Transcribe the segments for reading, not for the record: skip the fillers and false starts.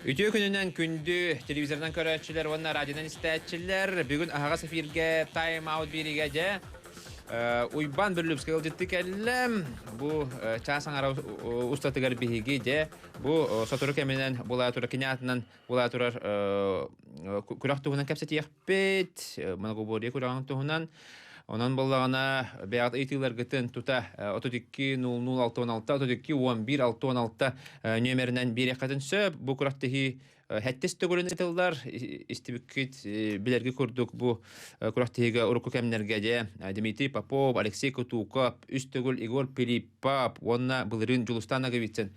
Үтүө күнүнэн күндү телевизорынан көрөөччүлэр уонна радионан истээччилэр. Бүгүн аһаҕас эфиргэ тайм-аут биэриигэ дьэ Уйбаан Бүллүпскэй ыалдьыттыы кэллэ. Бу чаас аҥара устатыгар биһиги дьэ бу сотору кэминэн була турар кини аатынан була турар күрэх туһунан кэпсэтиэхпит. Многоборье күрэҕин туһунан. Онон буоллаҕына бэйэҕит ыйытыыларгытын тута 32 00 66 32 11 66 нүөмэринэн биэриэххитин сөп. Бу күрэхтэһии сэттис төгүлүн ыытыллар. Истибиккит билэрги курдук бу күрэхтэһиигэ урукку кэмнэргэ дьэ Дмитрий Попов, Алексей Кутуков, үс төгүл Егор Пилиппов уонна былырыын Дьулустан Ноговицын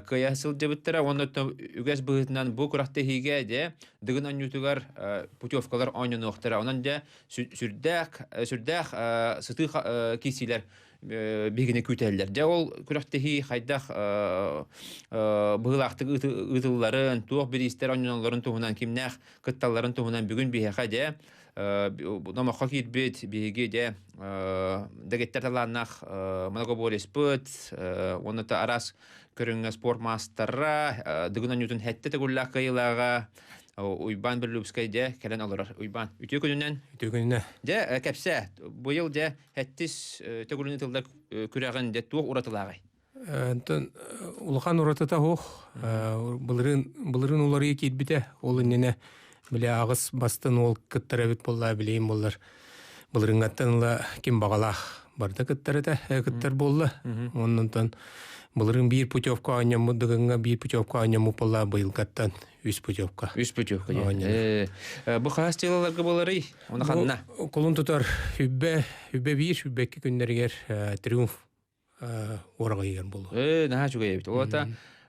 кыайа сылдьыбыттара. Уонна үгэс быһыытынан бу күрэхтэһиигэ дьэ Дыгын оонньуутугар путевкалар оонньонуохтара. Онон дьэ сүрдээх сүрдээх сытыы киирсиилэр биһигини күүтэллэр. Дьэ ол күрэхтэһии хайдах быһыылаахтык ыытылларын, туох бириистэр оонньоноллорун туһунан, кимнээх кытталларын туһунан бүгүн биһиэхэ дьэ номоххо киирбит биһиги дьэ дэгиттэр талааннаах многобореспыт уонна араас көрүҥҥэ спорт маастара Дыгын оонньуутун сэттэ төгүллээх кыайыылааҕа Уйбаан Бүллүбүскэй дьэ кэлэн олорор. Уйбаан, үтүө күнүнэн. Үтүө күнүнэн. Дьэ, кэпсээ, быйыл дьэ сэттис төгүлүн ыытыллар күрэҕин дьэ туох уратылааҕый? Онтон улахан уратыта суох. Былырыын былырыын уларыйа киирбитэ. Ол иннинэ били аҕыс бастын уол кыттар эбит буолла билигин буоллар былырыыҥҥаттан ыла ким баҕалаах барыта кыттар этэ кыттар буолла. Оннунтан былырыын биир путевка оонньоммут дыгыҥҥа биир путевка оонньоммут буолла быйылгаттан үс путевка. Үс путевка диэн. Бу хаас дьыалаларга буоларый? Оны ханна? Кулун тутар үббэ үббэ биир үббэкки күннэригэр триумф уораҕайыгар буолуо. Наһаа үчүгэй эбит. Ол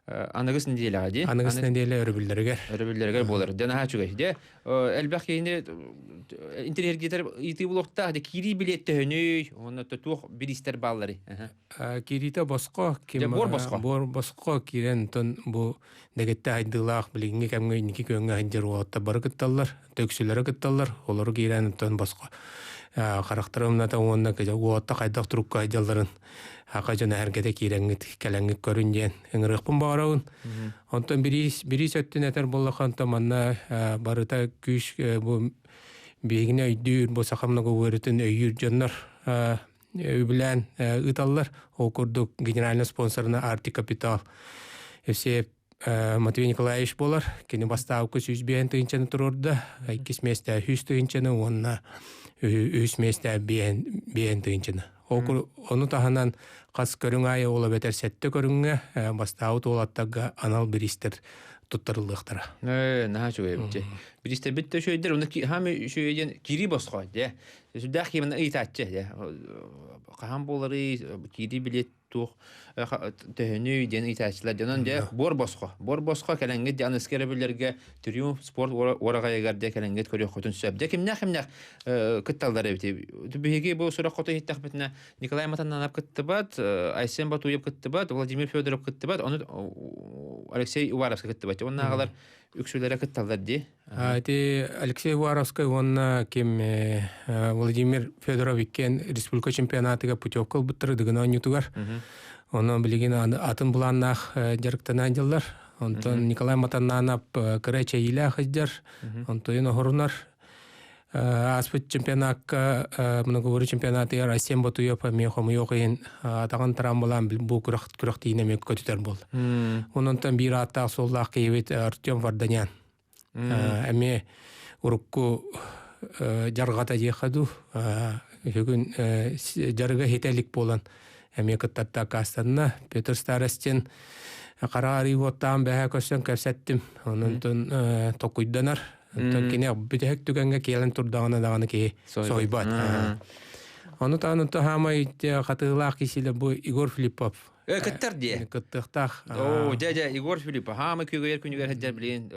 аныгыс нэдиэлэҕэ дии. Аныгыс нэдиэлэ өрөбүллэригэр. Өрөбүллэригэр буолар. Дьэ наһаа үчүгэй. Дьэ элбэх киһини интэриэһиргиэтэр ыйытыы булуохтаах. Дьэ киирии билиэт төһөнүй? Уонна туох бириистэр баалларый? Киириитэ босхо. Ким, буор босхо. Буор босхо киирэн онтон бу дэгиттэ айдыылаах билиҥҥи кэмҥэ инники күөҥҥэ сылдьар уолаттар бары кытталлар, төксүлэрэ кытталлар, олору киирэн онтон босхо харахтара умната уонна уолатта хайдах турукка сылдьалларын аха дьоно эргэтэ киирэҥҥит кэлэҥҥит көрүн диэн ыҥырыахпын баҕарабын. Онтон бириис бириис өттүн этэр буоллахха онтон манна барыта күүс бу биһигини өйдүүр бу саха многоуөрүтүн өйүүр дьоннор үбүлээн ыыталлар. Ол курдук генеральный спонсорына Арти Капитал Евсеев Матвей Николаевич буолар. Кини бастаабыкка 105 тыһыынчаны туруорда, иккис миэстэ 100 тыһыынчаны уонна үһүс миэстэ 5 тыһыынчаны. Ону таһынан хас көрүҥ аайы ол эбэтэр сэттэ көрүҥҥэ бастаабыт уолаттарга анал бириистэр туттарыллыахтара. Наһаа үчүгэй эбит. Бириистэрбит да үчүгэйдэр, уну хаамы үчүгэй диэн киирии босхо дьэ. Сүрдээх киһи манна ыйытааччы дьэ. Хаһан буоларый, киирии билиэт туох төһөнүй диэн ыйытааччылар. Дьонон дьэ буор босхо. Буор босхо кэлэҥҥит дьэ аныгыскы өрөбүллэргэ Триумф спорт уораҕайыгар дьэ кэлэҥҥит көрүөххүтүн сөп. Дьэ кимнээх кимнээх кытталлар эбитий? Биһиги бу сурах хоту иһиттэхпитинэ Николай Матананов кыттыбат, Айсен Батуев кыттыбат, Владимир Федоров кыттыбат, ону Алексей Уваровский кыттыбат. Оннааҕылар үксүлэрэ кытталлар дии. Ити Алексей Уваровскай уонна ким Владимир Федоров иккиэн республика чемпионатыгар путевка ылбыттара Дыгын оонньуутугар. Онон билигин атын былааннаах дьарыктанаан дьыллар. Онтон Николай Матаннанов кыра эчэйиилээх сылдьар, онтойун оһорунар. Ааспыт чемпионакка многоборье чемпионатыгар Айсен Ботуев эмиэ хомуйуох иһин атаҕын травмалаан бу күрэхтиини эмиэ көтүтэр буолла. Ононтон биир ааттаах суоллаах киһибит Артем Варданян. Эмиэ урукку дьарҕата диэххэ дуу, бүгүн дьарыга хитэ илик буолан эмиэ кыттарда аккаастанна. Петр Старостин хара арыы уоттаан бэһэ көрсөн кэпсэттим. Онон токуйданар. Оттон кини бүтэһик түгэҥҥэ киэлэн турдаҕына даҕаны киһи сойбот. Ону таһынан хаамай хатыылаах киһилэр бу Егор Филиппов. Кыттар дии. Кыттыахтаах. Оо, дьэ, дьэ, Егор Филиппов. Хаамай күөгүйэр күнүгэр сылдьар билигин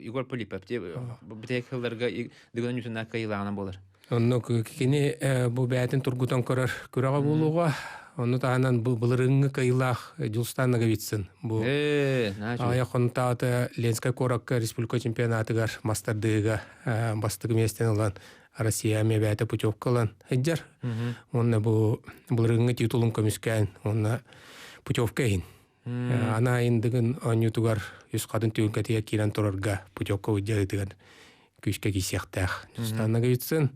Егор Филиппов дии. Бүтэһик сылларга Дыгын Ньютоннаах кыайыылааҕынан буолар. Онно кини бу бэйэтин тургутан көрөр күрэҕэ буолуоҕа. Ону таһынан бу былырыыҥҥы кыайыылаах Дьулустан Ноговицын бу аҕыйах хонутааҕыта Ленскэй куоракка республика чемпионатыгар мастардыыга бастакы миэстэни ылан Россия эмиэ бэйэтэ путевка ылан сылдьар. Уонна бу былырыыҥҥы титулун көмүскээн уонна путевка иһин. Ана айындыгын оонньуутугар үс хатын түһүлгэтигэр киирэн турарга путевка выдьаһыытыгар күүскэ киирсиэхтээх. Дьустан Ноговицын.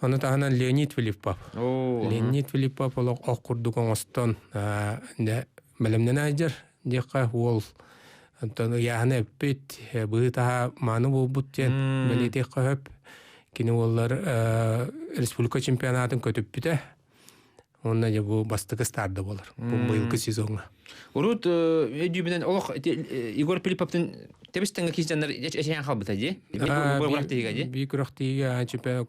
Ону таһынан Леонид Филиппов. Леонид Филиппов олох ох курдук оҥостон бэлэмнэнэ сылдьар диэххэ уол онтон ыйааһына эппит быһыы-таһаа мааны буолбут диэн бэлиэтиэххэ сөп. Кини уоллар республика чемпионатын көтүппүтэ. Уонна дьэ бу бастакы старда буолар. Бу быйылгы сезоҥҥа. Урут өйдүүбүнэн олох Егор Пилиповтын тэбис тэҥҥэ киирсэннэр эчэйэн хаалбыта дии. Биир дии. Биир күрэхтиигэ чемпионат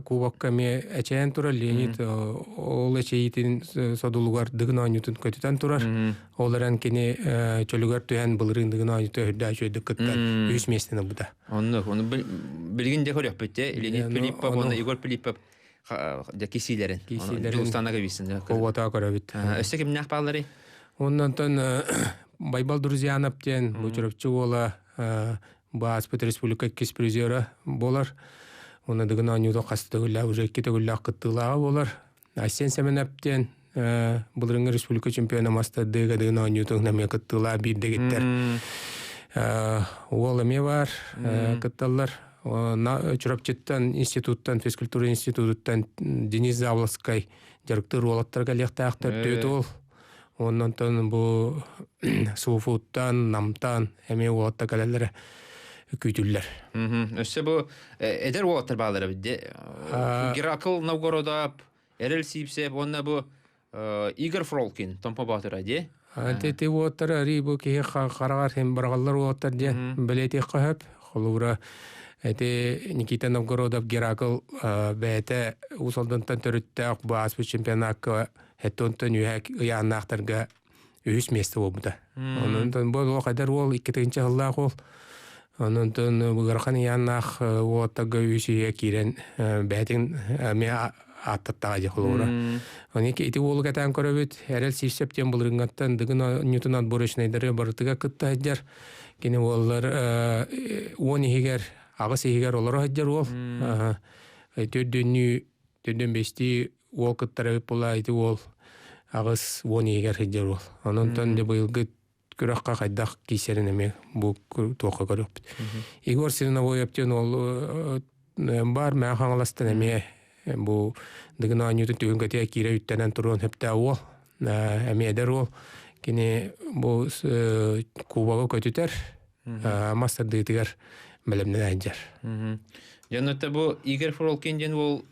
кубокка эмиэ эчэйэн турар Леонид ол эчэйиитин содулугар дыгын оонньуутун көтүтэн турар. Ол эрэн кини чөлүгэр түһэн былырыын дыгын оонньуута үрдэ үчүгэйдик кыттан үһүс миэстэни ылбыта. Оннук, ону билигин дьэ көрүөхпүт дии. Леонид Филиппов уонна Егор Пилиппов дьэ кисиилэрин. Кисиилэрин. Дьулустаана көбүйсүн. Куота көрөбүт. Өссө кимнээх баалларый? Оннонтон Байбал Друзьянов диэн бу Чурапчы уола бу ааспыт республика иккис призера буолар. Уонна Дыгын оонньуута хас төгүллээх уже икки төгүллээх кыттыылааҕа буолар. Айсен Семенов диэн былырыҥҥы республика чемпиона мастардыыга Дыгын оонньуутун эмиэ кыттыылаах биир дэгиттэр уол эмиэ баар кытталлар. Чурапчыттан институттан физкультура институтуттан Денис Заволоцкай дьарыктыыр уолаттар кэлиэхтээхтэр түөрт уол. Оннонтон бу Суфуттан, Намтан эмиэ уолаттар кэлэллэрэ күүтүллэр. Өссө бу эдэр уолаттар бааллар эбит Геракл Новгородов, Эрэл Сиипсэп уонна бу Игорь Фролкин Томпо Боотура дии. Ити уоттар арий бу киһи хараҕар хим бараҕаллар уоттар диэн бэлиэтиэххэ сөп. Холобура ити Никита Новгородов Геракл бэйэтэ Уус Алдантан төрүттээх бу ааспыт чемпионакка хэттонтон үһэ ыйааннаахтарга үһүс миэстэ буолбута. Онон бу олох эдэр уол икки тыһыынча сыллаах уол. Онон ыарахан ыйааннаах уолаттарга үһүс иһэ киирэн бэйэтин эмиэ ааттаттаҕа дии холобура. Оны ити уолу кэтээн көрөбүт. Эрэл Сивцев диэн былырыҥҥаттан Дыгын оонньуутун отборочнайдары барытыгар кытта сылдьар. Кини уоллар уон иһигэр, аҕыс иһигэр олоро сылдьар уол. Төрдүннүү, төрдүн бэстии уол кыттар эбит буолла ити уол аҕыс уон иһигэр сылдьар уол. Онон дьэ быйылгы күрэххэ хайдах киирсэрин эмиэ бу туохха көрүөхпүт. Егор Сириновоев диэн уол баар Мэҥэ Хаҥаластан эмиэ бу Дыгын оонньуутун түһүлгэтигэр киирэ үттэнэн туруон сөптөөх уол эмиэ эдэр уол кини бу кубогы көтүтэр мас тардыытыгар бэлэмнэнэ сылдьар. Дьоннотто бу Игорь Фролкин диэн уол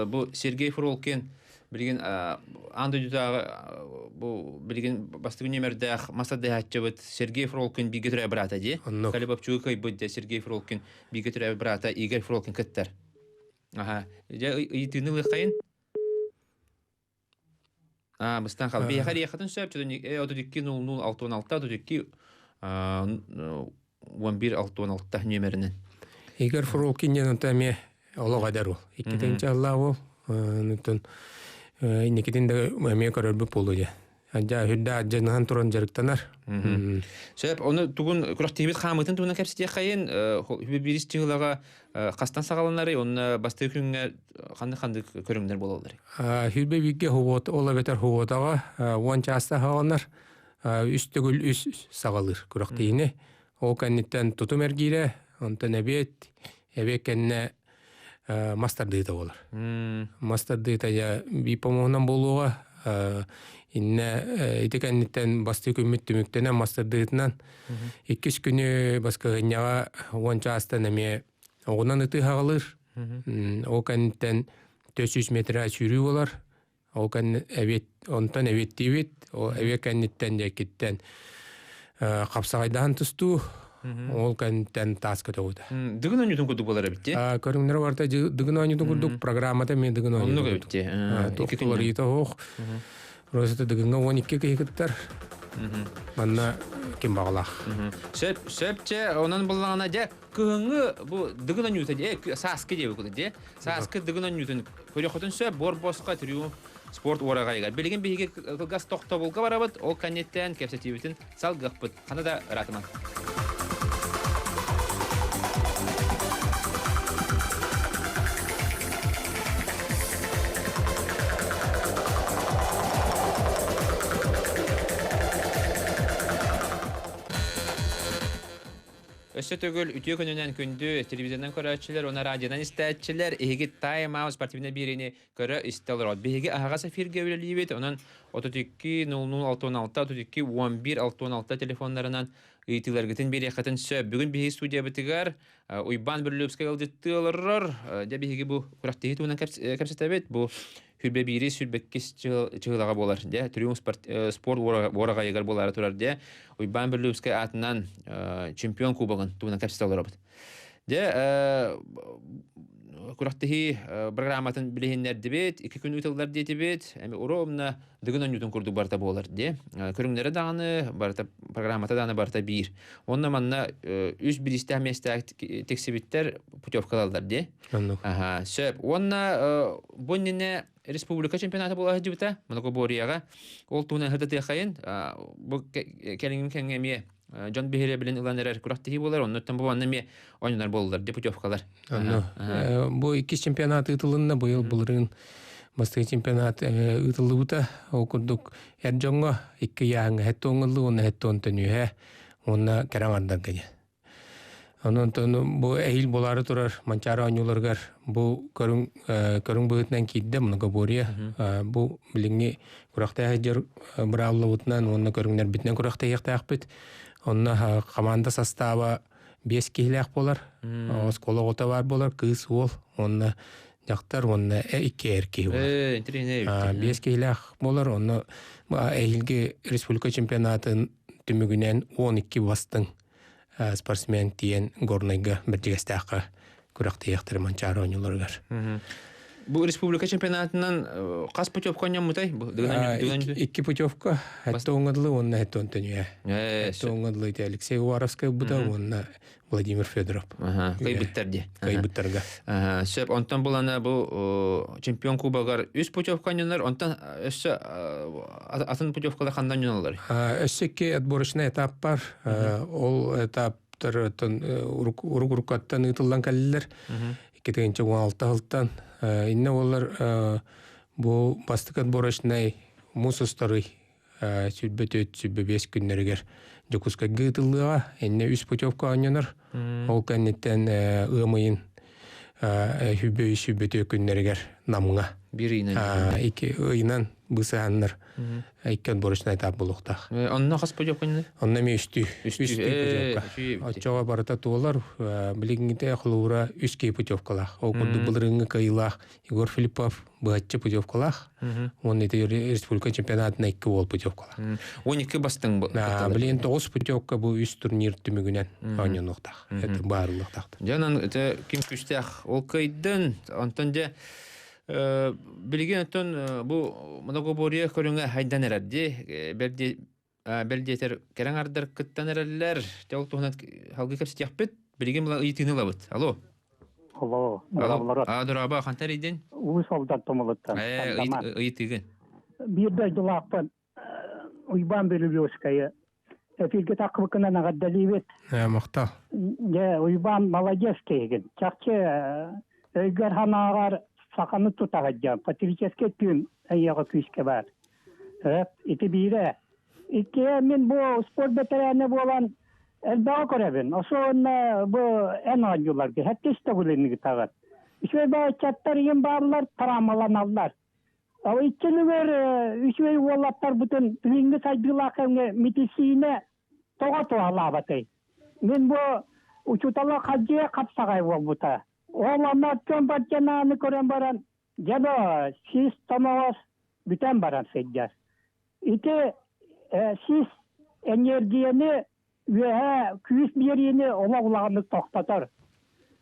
бу Сергей Фролкин билигин аан дойдутааҕы бу билигин бастакы нүөмэрдээх мас тардыһааччыбыт Сергей Фролкин бииргэ төрөөбүт быраата дии. Калибапчугу кыайбыт дьэ Сергей Фролкин бииргэ төрөөбүт быраата Игорь Фролкин кыттар. Аха. Дьэ ыйытыыны ылыаххайын. Аа, быстан хал. Биһиэхэ эриэххитин сөп, 32 00 66 32 11 66 нүөмэринэн. Игорь Фролкин диэн онто эмиэ олох эдэр уол. Иккитин чаллаах уол. Онтон инникитин да эмиэ көрөрбүт буолуо дьэ. Дьэ үрдэ дьаныһан туран дьарыктанар. Сөп, ону тугун күрэхтэһиибит хаамыытын туһунан кэпсэтиэххэйин. Биирис чыһылаҕа хастан саҕаланарый, онно бастакы күҥҥэ ханнык-ханнык көрүҥнэр буолалларый? Хүрбэ бииргэ хуот, ол эбэтэр хуотаҕа уон чааста саҕаланар. Үс төгүл үс саҕалыыр күрэхтэһиини. Ол кэнниттэн тутум эргиирэ, онтон эбиэт, эбиэт кэннэ мас тардыыта буолар. Мас тардыыта дьэ биир помоһунан буолуоҕа. Иннэ ити кэнниттэн бастакы күммүт түмүктэнэн мас тардыытынан иккис күнү баскыһынньаҕа уон чаастан эмиэ оҕунан ытыы хаҕалыыр. Ол кэнниттэн 400 метрэ сүүрүү буолар. Ол кэннэ эбиэт онтон эбиэттиибит. Ол эбиэт кэнниттэн дьэкиттэн хапсаҕайдаһан тустуу. Ол кэнниттэн таас көтөҕүтэ. Дыгын оонньуутун курдук буолар эбит дии. Көрүҥнэрэ барыта дыгын оонньуутун курдук, программата эмиэ дыгын оонньуутун Оннук эбит дии. Туох уларыйыыта суох. Просто дыгыҥҥа 12 киһи кыттар. Манна ким баҕалаах. Сөп, сөп чэ, онон буллаҕына дьэ кыһыҥҥы бу дыгын оонньуута дьэ сааскы диэбит дьэ. Сааскы дыгын оонньуутун көрүөххүтүн сөп, буор босхо триумф спорт уораҕайыгар. Билигин биһиги кылгас тохтобулга барабыт, ол кэнниттэн кэпсэтиибитин салгыахпыт. Хана да ыраатымаҥ. Өссө төгүл үтүө күнүнэн күндү телевизорынан көрөөччүлэр уонна радионан истээччилэр, эһиги Time Out спортивнай биэриини көрө истэ олорот. Биһиги аһаҕас эфиргэ үлэлиибит, онон 32 00 66 32 11 66 телефоннарынан ыйытыыларгытын биэриэххитин сөп. Бүгүн биһиги студиябытыгар Уйбаан Бүллүпскэй ыалдьыттыы олорор. Дьэ биһиги бу күрэхтэһии туһунан кэпсэтэбит. Бу Сүрбэ биири сүрбэккис чыһылаҕа буолар дьэ Триумф спорт уораҕайыгар буолаары турар дьэ Уйбаан Бүллүүпскэй аатынан чемпион кубогын туһунан кэпсэтэ олоробут. Дьэ күрэхтэһии программатын билиһиннэрдибит, икки күн ыытыллар диэтибит, эми уруомна дыгын онньутун курдук барыта буолар дии. Көрүҥнэрэ даҕаны барыта программата даҕаны барыта биир. Онно манна үс бириистээх миэстээх тиксибиттэр путевкалаллар дии. Оннук. Аха, сөп. Уонна бу иннинэ республика чемпионата буола сылдьыбыта, Монокоборияҕа. Ол туһунан сырдатыаххайын. Бу кэлиҥҥи кэмҥэ эмиэ дьон биһирэбилин ылан эрэр күрэхтэһии буолар. Оннуттан бу манна эмиэ оонньонор буоллулар, депутевкалар. Онно. Бу иккис чемпионат ыытылынна, быйыл былырыын бастакы чемпионат ыытыллыбыта. Ол курдук эр дьоҥҥо икки ыйааһыҥҥа хэт туоҥыллыы уонна хэт туон төнүөһэ уонна кэрэ аҥардарга диэн. Онон бу эһиил буолаары турар Манчаары оонньууларыгар бу көрүҥ көрүҥ быһыытынан киирдэ многоборье. Бу билиҥҥи күрэхтэһэ сылдьар быраабылабытынан уонна көрүҥнэрбитинэн күрэхтэһиэхтээхпит. Онно команда састааба биэс киһилээх буолар. Оскуола оҕото баар буолар, кыыс, уол уонна дьахтар уонна икки эр киһи буолар. Биэс киһилээх буолар. Онно эһиилги республика чемпионатын түмүгүнэн 12 бастыҥ спортсмен тиийэн Горнайга Бэрдьигэстээххэ күрэхтэһиэхтэрэ Манчаары оонньууларыгар. Бу республика чемпионатынан хас путевка оонньоммутай? Икки путевка. Этте оҥодылы уонна этте онтонүө. Этте оҥодылы ити Алексей Уваровскай ылбыта уонна Владимир Федоров. Кыайбыттар дии. Кыайбыттарга. Сөп. Онтон булана бу чемпион кубогар үс путевка оонньонор, онтон өссө атын путевкалар ханна оонньонуллар? Өссө икки отборочный этап бар. Ол этаптар урук-уруккаттан ыытыллан кэллилэр. 2016 сылтан. Инне олар бу бастакы отборочный муус устарый 24 25 күннэригэр Дьокуускайга ыытыллыаҕа. Инне үс путевка оонньонор. Ол кэнниттэн ыам ыйын 23 24 күннэригэр Намҥа. Биир ыйынан. Икки ыйынан бысыһаннар икки отборочный этап буолуохтаах. Онно хас путевканы? Онно эмиэ үстүү. Үстүү путевка. Оччоҕо барыта туолар. Билиҥҥитэ холобура үс киһи путевкалаах. Ол курдук былырыыҥҥы кыайыылаах Егор Филиппов быһаччы путевкалаах. Уонна ити республика чемпионатына икки уол путевкалаах. 12 бастыҥ Билигин тоҕус путевка бу үс турнир түмүгүнэн оонньонуохтаах. Это баарыллыахтаах. Дьэ онон это ким күүстээх ол кыайдын. Онтон дьэ билигин оттон бу многоборье көрүҥэ хайдан эрэр дии. Бэл бэл диэтэр кэрэҥ ардар кыттан эрэллэр. Дьэ ол туһунан халгыы кэпсэтиэхпит. Билигин була ыйытыыны ылабыт. Алло. Алло, дорооболору. А, дорообо, хантан эрийдин? Уус Алдан Тумулуттан. Ыйытыыгын. Биир дойдулаахпын Уйбаан Белюбевскайы эфиргэ таххыбыккынан эҕэрдэлиибит. Махтал. Дьэ, Уйбаан молодец киһигин. Чахчы өйгөр санааҕар саханы тутаҕыт дьон. Патриотическай тыын эйиэхэ күүскэ баар. Ити биирэ. Иккиһэ мин бу спорт бэтэрээнэ буолан элбэҕи көрөбүн. Особенно бу эн оонньууларга сэттис төгүл ыытаҕыт. Үчүгэй баайчаттар ийэм бааллар, травмаланаллар. Ал иччилигэр үчүгэй уолаттарбытын билиҥҥи сайдыылаах кэмҥэ медицина тоҕо туһалаабатый? Мин бу учуутала хадьыа хапсаҕай буолбута. Ол онно Артем Бартьянааны көрөн баран, дьэ сис тоноҕос бүтэн баран сылдьар. Ити сис энергияны үөһэ күүс биэриини олох улаханнык тохтотор.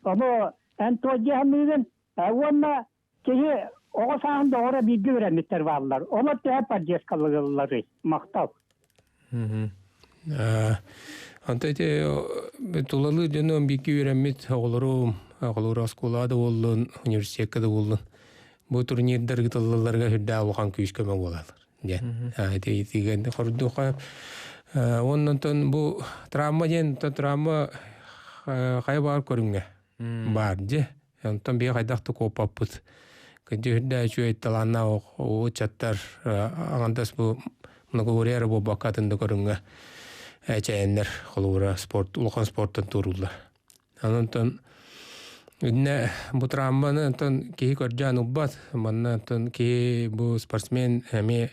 Ону эн туодьаһаныыгын уонна киһи оҕо сааһын доҕоро бииргэ үөрэммиттэр бааллар. Олор төһө поддержкалыылларый? Махтал. Онто ити тулалыы дьону бииргэ үөрэммит оҕолорум, оҕолору оскуолаҕа да буоллун, университекка да буоллун, бу турнирдар ыытыллалларыгар сүрдээх улахан күүс-көмө буолаллар диэн. Ити итигэ хордуха уонна онтон бу травма диэн травма хайа баар көрүҥҥэ баар дьэ. Онтон биһи хайдах да куоппаппыт. Кырдьык үрдээ үчүгэй талааннаах ыччаттар аҥардас бу многоборье эрэ буолбакка атын да көрүҥҥэ. Эчэйэннэр холобура спорт улахан спорттан туорууллар. Онон иннэ бу травманы онтон киһи көрдөөн ылбат. Манна онтон киһи бу спортсмен эмиэ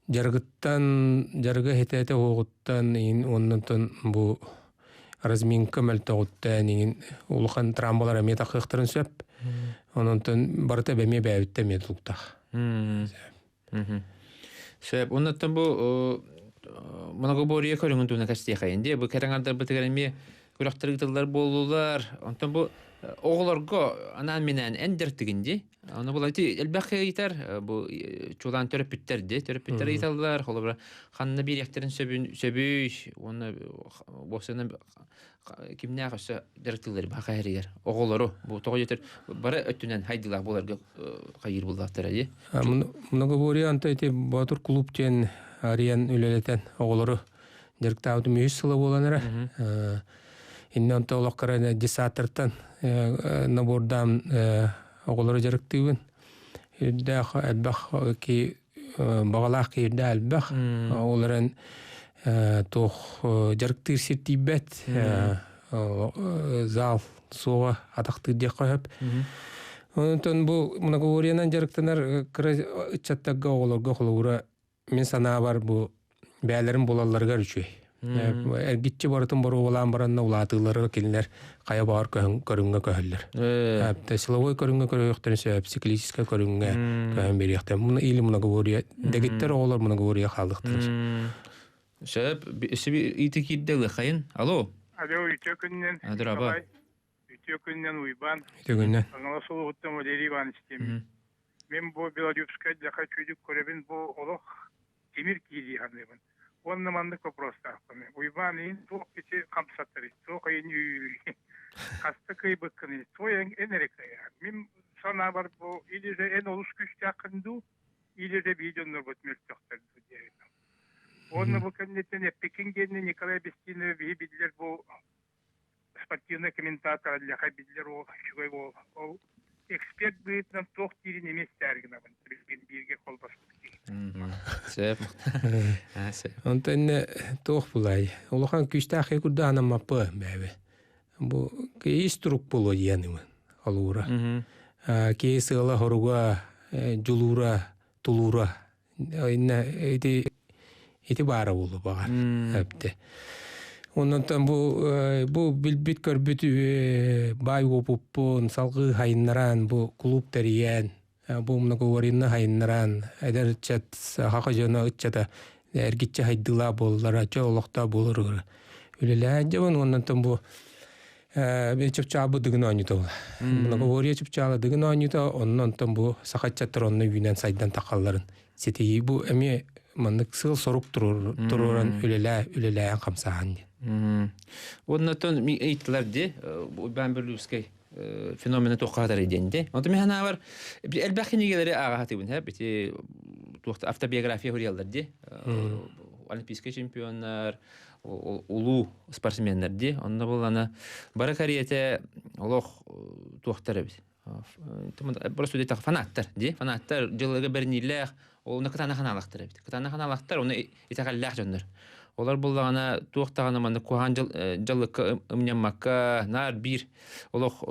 дьарыгыттан дьарыга хитэтэ уоҕуттан иин оннунтан бу разминка мөлтөҕүттэн иҥин улахан травмалар эмиэ тахыахтарын сөп. Ононтон барыта эмиэ бэйэбиттэн эмиэ тулуктаах. Сөп. Оннуттан бу многоборье көрүҥүн туһунан кэпсиэхэйин дии. Бу кэрэҥ ардарбытыгар эмиэ күрэхтэр ыытыллар буоллулар. Онтон бу оҕолорго анаан-минээн эн дьарыктыгын дии. Ону була ити элбэх ыйытар бу чулаан төрөппүттэр дии. Төрөппүттэр ыйыталлар. Холобура ханна биэриэхтэрин сөбүн сөбүй уонна уопсайынан кимнээх өссө дьарыктыыллар баха хэригэр оҕолору бу тоҕо диэтэр бары өттүнэн хайдыылаах буоларга хайыыр буллахтара дии. Многоборье анта ити Боотур клуб диэн арыйан үлэлэтэн оҕолору дьарыктаабытым үһүс сыла буолан эрэ. Инне онто олохкара десантартан набордаан оҕолору дьарыктыыбын. Үрдээх элбэх ки баҕалаах киирдэ элбэх. Ол эрэн туох дьарыктыыр сир тиийбэт. Зал суоҕа атахтыыр диэххэ сөп. Онтон бу многоборьенан дьарыктанар кыра ыччаттарга оҕолорго холобура мин санаабар бу бэйэлэрин булалларыгар үчүгэй. Эргиччи барытын боруобалаан баранна улаатыылары кинилэр хайа баҕар көрүҥҥэ көһөллөр. Силовой көрүҥҥэ көрүөхтэрин сөп, циклическай көрүҥҥэ көһөн биэриэхтэрин. Муна или многоборье дэгиттэр оҕолор многоборье хаалыахтарын сөп. Өссө иити киирдэ ылыаххайын. Алло. Алло, үтүө күнүнэн. Дорообо. Үтүө күнүнэн Уйбаан. Үтүө күнүнэн. Хаҥалас улууһуттан Валерий Иванович диэммин. Мин бу Белолюбскай дьаха чүдүк көрөбүн бу олох тимир киирии саныыбын. Уонна маннык вопростаахпын. Уйбаан иин туох ити хамсатарый, туох ыйын үүрүй, хаста кыайбыккыный, туой эн эрэ кыайар. Мин санаабар бу или же эн олус күүстээххин дуу, или же бии дьоннорбут мөлтөхтөр дуу диэбитим. Уонна бу кэнниттэн эппикин диэннэ Николай Бестинов биһи биллэр бу спортивный комментатор Аллаха биллэр уол, үчүгэй уол. Ол эксперт быһыытынан туох диирин эмиэ истээри гынабын. Билигин бииргэ холбоспут киһи. Сөп. Сөп. Онтон туох булай? Улахан күүстээх киһи курдук анаммаппы бэйэбэ. Бу ис турук буолуо диэн олуура. Киһи сыала хоруга, дьулуура, тулуура. Инна ити ити баара буолуо баҕар эбитэ. Оннонтон бу бу билбит көрбүт баай уопуппун салгыы хайыннаран бу клуб тэрийэн бу многоворинны хайыннаран эдэр ыччат саха дьоно ыччата эргиччи хайдыылаах буоллара чөл олохтоох буолар үлэлээн дьабын оннонтон бу мен чыпчаабы дыгын оонньута була. Многоворье чыпчаала дыгын оонньута онно онтон бу саха ыччаттар онно үүнэн сайдан тахалларын ситиһии бу эмиэ маннык сыал-сорук туруоран үлэлээ үлэлээн хамсааһын диэн. Оннотон ыйыттылар ди Уйбаан Бүлүүскэй феномена туохха хатарый диэн ди. Онтон мин санаабар элбэх кинигэлэри ааҕа сатыыбын һэ ити туохта автобиография суруйаллар ди. Олимпийскай чемпионнар, улуу спортсменнар ди. Онно буллана бары карьете олох туохтар эбит. Просто диэтэх фанаттар ди. Фанаттар дьылыга бэриниилээх, оны кытаана ханаалахтар эбит. Кытаана ханаалахтар, оны итэҕэллээх дьоннор. Олар буллаҕына туох даҕаны маннык куһаҕан дьаллыкка ымньаммакка, наар биир олох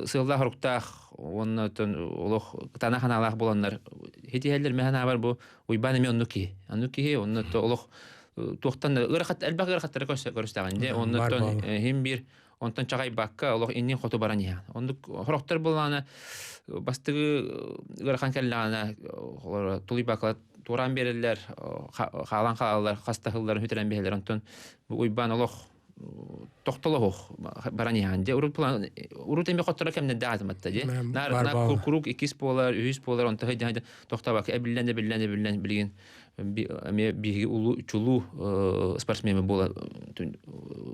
сыаллаах-соруктаах уонна олох кытаана ханаалаах буоланнар хитиһэллэр мин санаабар бу Уйбаан эмиэ оннук киһи. Оннук киһи, онно олох туохтан да ыарахат элбэх ыарахаттары көрүстэҕин дии. Оннуттан иһин биир онтон чаҕайбакка олох иннин хоту баран иһэҕин. Оннук сорохтор буоллаҕына бастыгы ыарахан кэллэҕинэ тулуйбакка туораан биэрэллэр, хаалан хаалаллар, хастаһылларын сүтэрэн биһэллэр. Онтон Уйбаан олох тохтолоһуох баран иһэҕин дии. Урут план урут эми хотторо кэмнэрдээх атыматта дии. Наар наар куруук иккис буолар, үһүс буолар, онто сылдьан тохтообокко эбиллэн эбиллэн эбиллэн билигин эмиэ биһиги улуу чулуу спортсмен буола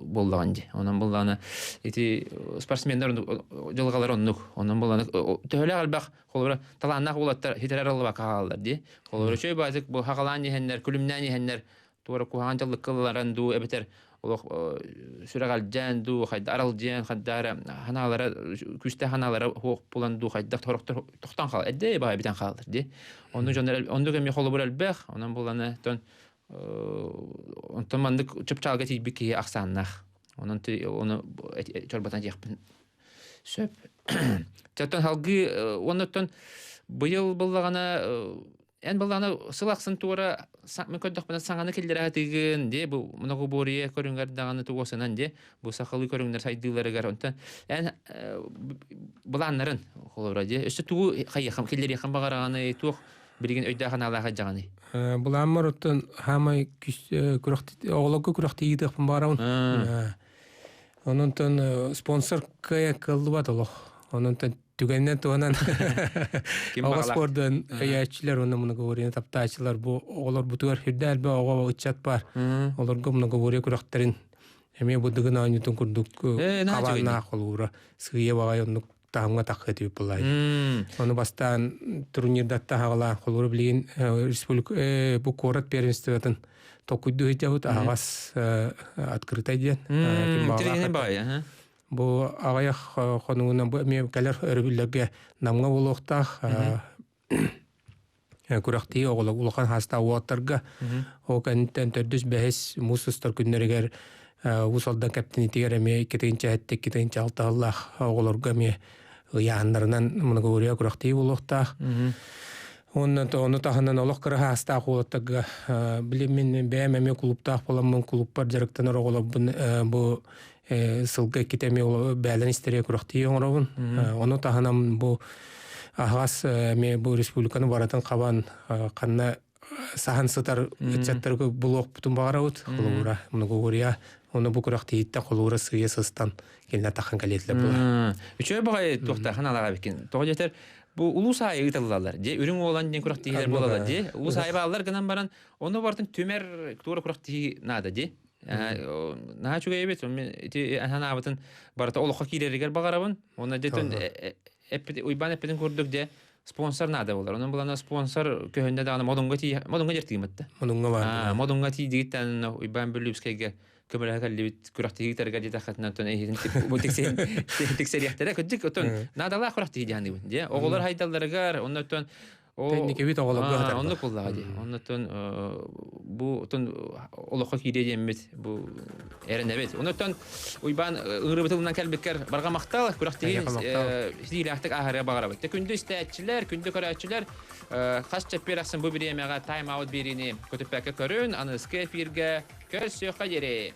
буоллаҕын дии. Онон буоллаҕына ити спортсменнар дьылҕалар оннук. Онон буоллаҕына төһөлөөх элбэх холобура талааннаах уолаттар хитэрэр аллабакка хаалаллар дии. Холобура үчүгэй баатык бу хаҕалаан иһэннэр, күлүмнээн иһэннэр туора куһаҕан дьаллыкка ылларан дуу эбэтэр олох сүрэҕэлдьээн дуу хайда аралдьыйан хайда эрэ ханаалара күүстээх ханаалара суох буолан дуу хайдах сорохтор тохтоон хаал эрдэ баҕайы бүтэн хааллар дии онну дьон оннук эмиэ холобур элбэх онон буоллана тон. Онтон маннык чыпчаалга тиийбит киһи ахсааннаах. Онон ону чорботон диэхпин сөп. Оттон салгыы уонна быйыл буллаҕына эн былаана сыл ахсын туора мен көрдөхпүнэ саҥаны киллэрэ сатыыгын дии бу многоборье көрүҥэр даҕаны тугуосанан дии бу сахалыы көрүҥнэр сайдыыларыгар онтон эн былааннарын холобура дии өссө тугу хайыахам киллэриэххин баҕараҕыный туох билигин өйдөөх анаалаах дьаҕаный Былааммар оттон хаамай оҕолорго күрэхтии ыытыахпын баҕарабын. Онон спонсор кыайа кыаллыбат олох. Онон түгэнинэн туһанан оҕо спордун өйөөччүлэр уонна многоборьены таптааччылар бу оҕолорбутугар үрдэ элбэх оҕо ыччат бар. Олорго многоборье күрэхтэрин эмиэ бу Дыгын оонньуутун курдук хабааннаах холуура сыыйа баҕай оннук таһымҥа таххыы түбүт буллай. Ону бастаан турнирдатта хаҕалаан холуура билигин республика бу куорат первенствотын толкуйдуу сылдьабыт аһаҕас открытай диэн. Бу аҕыйах хонугунан бу эмиэ кэлэр өрөбүллэргэ Намҥа буолуохтаах күрэхтии оҕолор улахан хаастаах уолаттарга ол кэнниттэн төрдүс бэһис муус устар күннэригэр Уус Алдан кэптинитигэр эмиэ 2-7 2-6 сыллаах оҕолорго эмиэ ыйааһыннарынан многоборье күрэхтии буолуохтаах. Уонна ону таһынан олох кыра хаастаах уолаттарга билим мин бэйэм эмиэ кулууптаах буоламмын кулууппар дьарыктанар оҕолорбун бу сылга иккитэ эмиэ бээлэн истэрия күрэхтии оҥоробун. Ону таһынан бу аһаҕас эмиэ бу республиканы барытын хабан ханна саһан сытар ыччаттарга булуохпутун баҕарабыт. Холобура, многогорья, ону бу күрэхтиһииттэн холобура сыыйа сыстан кинилэр таххан кэлиэтилэр буолар. Үчүгэй баҕайы туохтаахан алаҕа бикин. Тоҕо диэтэр бу улуус аайы ыытыллаллар. Дьэ үрүҥ уолан диэн күрэхтиһиилэр буолаллар дии. Улуус аайы бааллар гынан баран, ону барытын түмэр туора күрэхтиһии наада дии. Наһаа үчүгэй эбит. Мен ити санаабытын барыта олоххо киирэригэр баҕарабын. Уонна дьэ эппит Уйбаан эппитин курдук дьэ спонсор наада болар. Онон булана спонсор көһүннэ даҕаны Модунга тии Модунга дьэртиимэтте. Модунга бар. Модунга тиийдигиттэн Уйбаан Бүлүүпскэйгэ көмөлөһө кэллибит күрэхтиһиитэргэ диэтэххитинэ оттон эһиһин бу тиксэриэхтэрэ кырдьык оттон наадалаах күрэхтиһии диэханыыбын дьэ оҕолор хайдалларыгар онно оттон Тэнникэбит оҕолорго хатарба. Оннук буоллаҕа дии. Оннуттан бу отон олоххо киириэ диэммит бу эрэнэбит. Онуттан Уйбаан ыҥырыбыт тылынан кэлбиккэр барҕа махтал, күрэхтэһии ситиилээхтик ааһарыга баҕарабыт. Күндү истээччилэр, күндү көрөөччүлэр хас чэппиэр ахсын бу бириэмэҕэ тайм-аут биэриини көтүппэккэ көрүн, аныгыскы эфиргэ көрсүөххэ диэри.